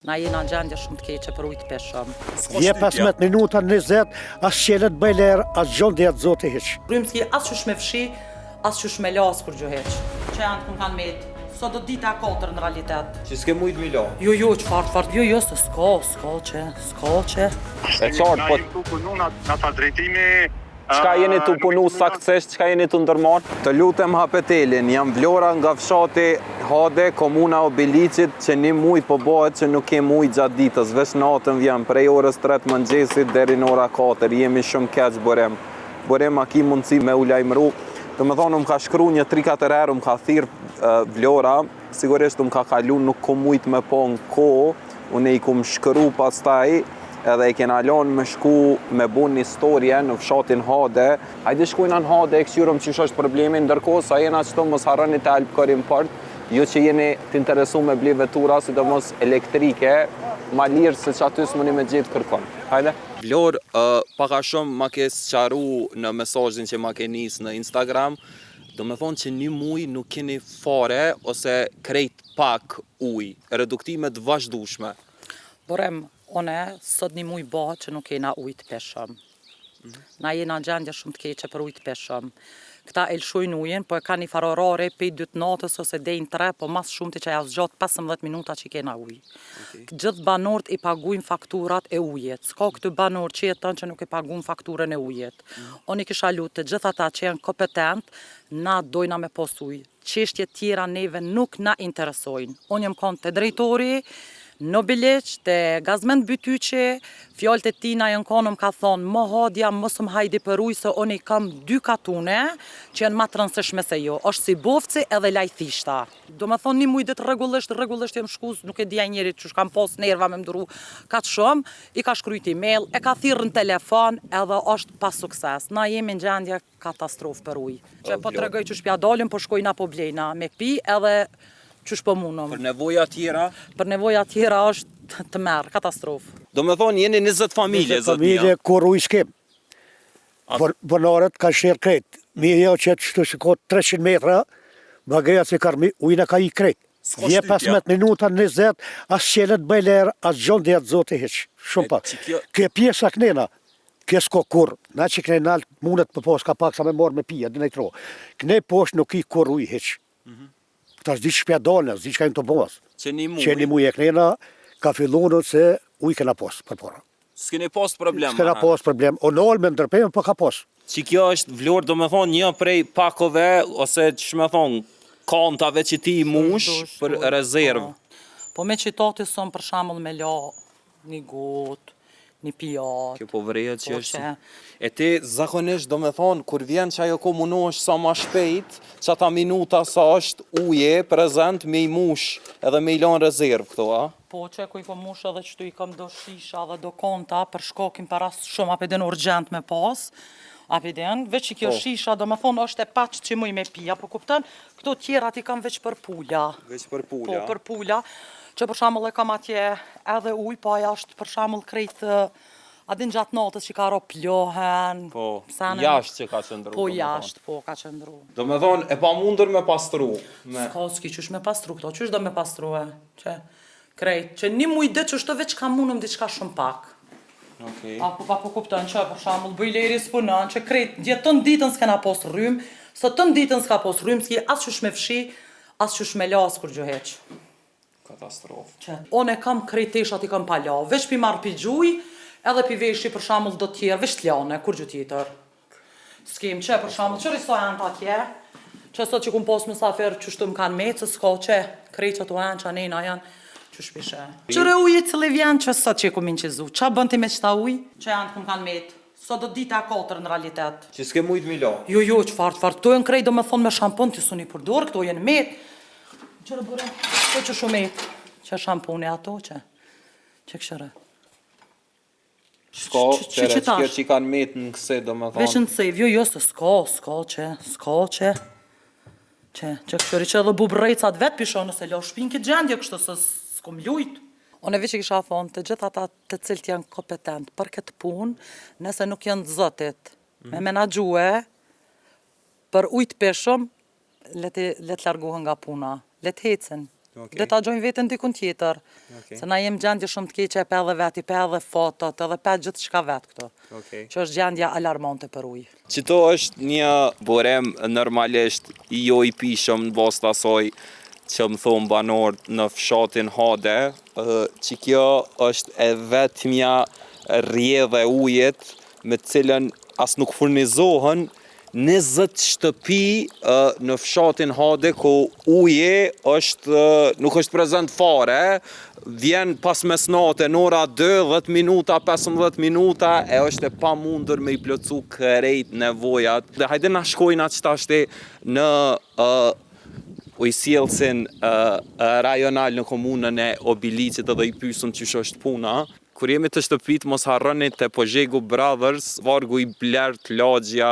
Na jena në gjendje shumë të keqe për ujë të pijshëm. Vje 15 minuta, 20, as çelet bojleri, as gjon dhe zoti hiç. Rrymë s'ki as qysh me fshi, as qysh me la, as kurgjo hiç. Që janë të kanë met, sot do dita e katër në realitet. Që s'ke mujt mi la? Jo, jo, çfarë, çfarë, jo, jo, se s'ka, s'ka që, s'ka që. E qartë, po... Na jemi tu punu në atë drejtimi Çka jeni tu punu saktësisht, çka jeni tu ndërmarrë? Të lutem hape telin, jam Vlora nga fshati Hade, komuna e Obiliqit, që një muj po bëhet që nuk kem ujë gjatë ditës, veç natën vjen prej orës 3 të mëngjesit deri në ora 4, jemi shumë keq Burim. Burim, a ki mundësi me u lajmëru? Domethonë, më ka shkru një 3-4 herë, më ka thirrë Vlora, sigurisht më ka kalu, nuk kom mujt me po në kohë, unë i kum shkru pastaj, edhe e kena lonë me shku me bu një storje në fshatin Hade. Hajde shkujna në Hade e këqyrëm qysh është problemi, ndërkohë sa jena qëtu mos harroni te Albcor Import, ju që jeni të interesu me bli vetura, sidomos elektrike, ma lirë se që aty s'muni me gjetë kërkon. Hajde. Vlorë, uh, pak a shumë ma ke sqaru në mesazhin që ma ke nis në Instagram, do me thonë që një muj nuk keni fare ose krejt pak ujë, reduktime të vazhdueshme. Burim, une, sot një muj bëhet që nuk kena ujë të pijshëm. Na jena në gjendje shumë të keqe për ujë të pijshëm. Këta e lëshojnë ujin, po e kanë një farë orari prej 2 të natës ose deri në 3, po mas shumë të që ja zgjat 15 minuta që kena ujë. Okay. Gjithë banorët i paguajnë fakturat e ujit. S'ka këtu banor që jeton që nuk e paguajnë fakturën e ujit. Unë i kisha lutë të gjithë ata që janë kompetent, na dojna me pos ujë. Çështjet tjera neve nuk na interesojnë. Unë jam konë te drejtori, në Obiliq, te Gazmend Bytyqi, fjalët e tina janë konë, më ka thonë, mo Hadja, mos më hajdi për ujë, se unë i kam dy katune që janë ma të rëndësishme se jo. Është si bofci edhe lajthishta. Do me thonë një muj ditë rregullisht, rregullisht jam shku, nuk e di ai njeri qysh kam pas nerva me m'duru kaq shumë, i ka shkrujt email, e ka thirrë në telefon edhe është pa sukses. Na jemi në gjendje katastrofë për ujë. Që po tregoj qysh pja dalim, po shkojna po blejna me pi edhe qysh po munëm. Për nevoja tjera? Për nevoja tjera është të merë, katastrofë. Do me thonë, jeni 20 familje, 20 familje, kur ujë s'kem. Bonarët ka sherë krejt. Mi jo që qëtu që ka 300 metra, bageja që ka ujë në ka i krejt. Vje 15 minuta, 20, as çelet bojleri, as gjon dhe zoti hiç. Shumë pak. Kjo pjesa kënena, kjo s'ka kurr. Na që këne nalt mundet për pas ka pak sa me marrë me pija, dhe tro. Këne poshtë nuk i kurr ujë hiç. Këta s'di që shpja dalë, s'di që ka jënë të bëmas. Që një muj? Që një muj e kënena, ka filluar se ujë kena pas përpara. S'keni pas problem? S'kena pas problem. O nalë me ndërpejmë, po ka pas. Që kjo është Vlorë, do me thonë, një prej pakove, ose që me thonë, kantave që ti i mush për rezervë. Po, po me qitati son për shembull me la një gotë, një pjatë. Kjo po vrejet që Po, është. që. E ti zakonisht do me thonë, kur vjen që ajo ko munohesh sa ma shpejt, që ata minuta sa është uje prezent me i mush edhe me i lanë rezervë këto, a? Po, që ku i kom mush edhe qëtu i kam do shisha dhe do konta për shkokin para shumë apo den urgjent me pas. Apo den, veç që kjo Po. shisha do me thonë është e paqë që muj me pija, po kupton? Këto tjerat i kam veç për pula. Veç për Po, pula. për pula, që për shembull e kam atje edhe ujë, po aja është për shembull krejt a din gjatë natës që ka ro plohen. Po, sene- jashtë që ka qëndru. Po do me thonë. jashtë, po ka qëndru. Do me thonë, e pa mundur me pastru. Me... S'ka, s'ki qysh me pastru këto, qysh do me pastru e? Që, krejt, që një muj ditë që shto veç kam mundëm diçka shumë pak. Okej. Apo pa po kupton që për shembull bojleri s'punon, që krejt jeton ditën s'kena pos rrym, sot tën ditën s'ka pos rrym, s'ki as qysh me fshi, as qysh me la, as kurgjë hiç. Katastrofë. Që unë e kam krejt teshat i kam pa la, veç pi marr pi gjuj, edhe pi veshi për shembull do tjerë, veç t'lane, kurgjë tjetër. S'kem që për shembull, qëri sa janë atje, që sot që kum pas musafir qështu më kanë met, se s'ka që, krejt që ato janë, që anena janë, që shpishe. Qëre uji cili vjen që sot që e kum inqizu, qa bën ti me qëta ujë? Që janë të kum kanë met, sot do dita e katër në realitet. Që s'ke mujt mi la. Jo, jo, çfarë, çfarë, këto janë krejt do me thonë me shampon, ti s'uni përdor, këto janë met. Qëre bure, këto që shumë met, që shamponi ato, që, që këshëre. S'ka, Që- që- qëre, që që kjo tash? që i kanë met në këse, do me Veç thonë. në save, jo, jo, se s'ka, s'ka, që, s'ka, që, që, që këshëri që edhe bubrrecat vetë pishon, nëse la shpinë këtë gjendje, kështu se s'kom lujt. Unë e veç i kisha thonë, të gjithë ata të cilët janë kompetent për këtë punë, nëse nuk janë të zotit, me menaxhue, për ujë të pijshëm, le të le të largohen nga puna, le të hecin. Okay. Do ta gjojmë veten dikun tjetër. Okay. Se na jem gjendje shumë të keqe e pe edhe vetë, i pe edhe fotot, edhe pe gjithçka vetë këtu. Okay. Që është gjendja alarmante për ujë. Qito është një burim normalisht jo i pishëm në bazë të asaj që më thonë banorët në fshatin Hade, që kjo është e vetmja rrjedhë e ujit me të cilën as nuk furnizohen 20 shtëpi në fshatin Hade ku uji është nuk është prezent fare, vjen pas mesnate në ora 2, 10 minuta, 15 minuta e është e pamundur me i plotësu krejt nevojat. Dhe hajde na shkojna që tashti në uh, ujësjellësin uh, rajonal në komunën e Obiliqit edhe i pysëm qysh është puna. Kur jemi te shtëpitë mos harroni te Pozhegu Brothers, vargu i blertë lagjja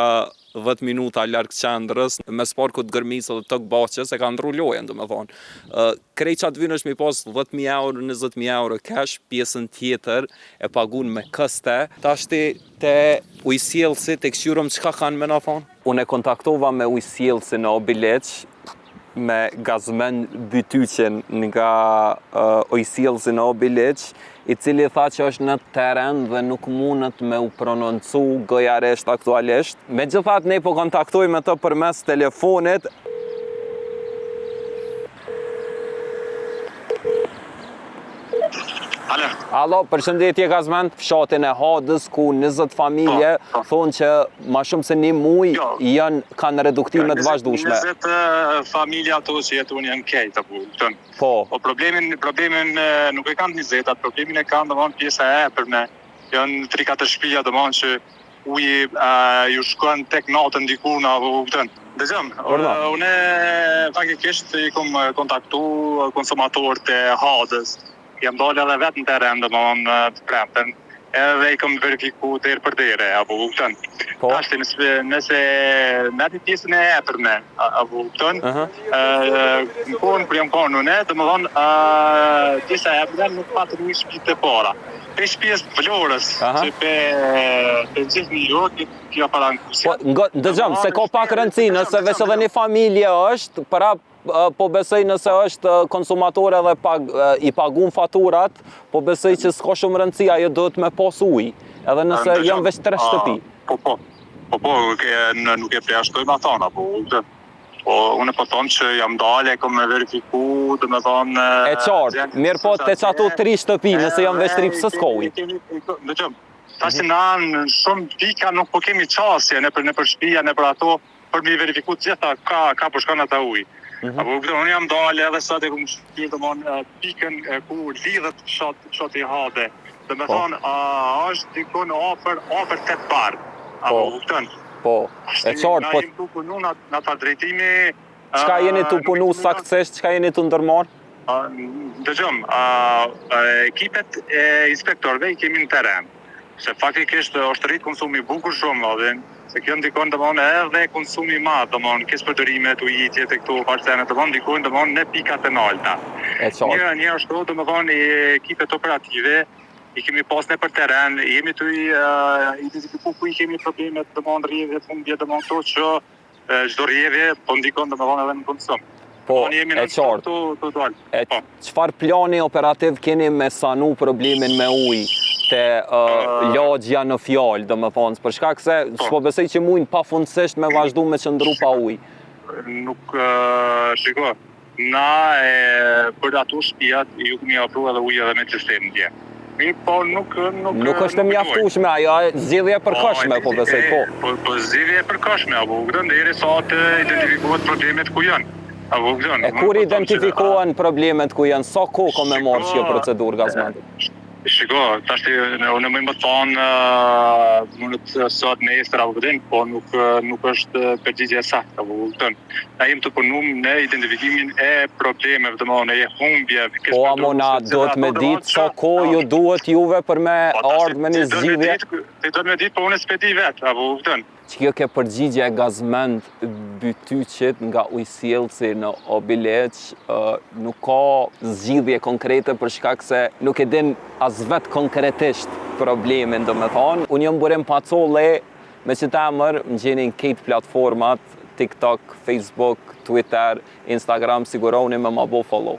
10 minuta larg qendrës, mes parkut të Gërmisë dhe Tok Bahçes e ka ndrru lojën domethonë. Krejt ça të vyn është me i pas 10.000 euro, 20.000 euro cash, pjesën tjetër e pagun me këste. Tashti te ujësjellësi te kqyrëm çka kanë me na thonë. Unë e kontaktova me ujësjellësin në Obiliq, me Gazmend Bytyqin nga ujësjellësi në Obiliq, i cili tha që është në teren dhe nuk mundet me u prononcu gojarisht aktualisht. Megjithatë ne po kontaktojmë me të përmes telefonit. Alo. Alo, përshëndetje Gazmend, fshatin e Hadës ku 20 familje po, po. thonë që ma shumë se një muj jo. janë kanë reduktime të vazhdueshme. 20 familje ato që jetojnë janë krejt apo kupton. Po. Po problemin problemin nuk e kanë 20-at, problemin e kanë domthon pjesa e epërme. Janë 3-4 shtëpia domthon që uji ju shkon tek natën diku në apo kupton. Dëgjom, unë faktikisht i kom kontaktu konsumatorët e Hadës. Jam dalë edhe vetë në terren, domethënë të premten, edhe i kom verifiku derë për dere, apo kupton. Po. Tash nëse nëse me pjesën e epërme, apo kupton? Uh -huh. Në kohën kur jam konë unë, domethënë pjesa e epërme nuk patën ujë shtëpitë e para. Prej shtëpisë Vlorës, që pe pe gjithë një jo, kjo para në Po, ndëgjom, se ka pak rëndësi, nëse veç edhe një familje është, prap po besoj nëse është konsumator edhe pag, i pagun faturat, po besoj që s'ka shumë rëndësi, ajo duhet me pas ujë, edhe nëse janë veç tre shtëpi. Po, po, po, po, nuk e përjashtojmë ata, po, Po, unë po thom që jam dalë, e kom me verifiku, domethonë... E qartë, mirë po te qato tri shtëpi, nëse jam veç tri, pse s'ka ujë? Dëgjom, tash na në shumë pika nuk po kemi qasje nëpër nëpër shtëpia, nëpër ato, për me verifiku të gjitha ka, ka po shkon ata ujë. Mm -hmm. Apo kupton, unë jam dalë edhe sot e kom shqyrë domthon pikën e ku lidhet fshat fshati Hade. Domethonë, po. a është dikun afër afër 8 bar. Apo po. kupton? Po, e qartë, po... Na jemi tu punu në atë drejtimi... Çka jeni tu punu saktësisht, çka jeni tu ndërmarrë? Dëgjom, ekipet e inspektorëve i kemi në terren. Se faktikisht është rrit konsumi bukur shumë, dhe se kjo ndikon domthon edhe konsumi i madh, domthon keqpërdorimet, ujitjet e këto farsene, domthon ndikojnë domthon në pikat e nalta. E qartë. Një një ashtu domthon ekipet operative i kemi pas nëpër terren, jemi tu i identifiku ku i kemi problemet, domthon rrjedhjet, humbjet, domthon këto që çdo rrjedhje po ndikon domthon edhe në konsum. Po, e qartë. Tu, tu dalë. E po. çfarë plani operativ keni me sanu problemin me ujë te uh, lagja në fjalë, domethonë, për shkak se Po. s'po besoj që mujnë pafundësisht me vazhdu me qëndru pa ujë. Nuk uh, shiko, Na e për ato shtëpiat ju kemi ofru edhe ujë edhe me cisternë dje. Mirë, po nuk nuk Nuk është e mjaftueshme ajo, zgjidhje e përkohshme, po besoj, po. Po, po zgjidhje e përkohshme, apo kupton deri sa të identifikohet problemet ku janë. Apo kupton? E kur po identifikohen problemet ku janë, sa kohë ka me marrë kjo procedurë Gazmend? Shiko, tash ti unë më më thonë mundet sot nesër apo kupton, po nuk nuk është përgjigje e saktë, apo kupton. Na jemi tu punu në identifikimin e problemeve, domethënë e humbjeve, Po amo na duhet me ditë sa kohë ju duhet juve për me po, ardhë me një zgjidhje. Ti duhet me ditë, po unë s'pe di vetë, apo kupton. Që kjo ke përgjigja e Gazmend Bytyqit nga ujësjellësi në Obiliq, nuk ka zgjidhje konkrete për shkak se nuk e din as vetë konkretisht problemin, domethonë. Unë jam Burim Pacolli, me qët emër, më gjeni në krejt platformat, TikTok, Facebook, Twitter, Instagram, sigurohuni me ma bo follow.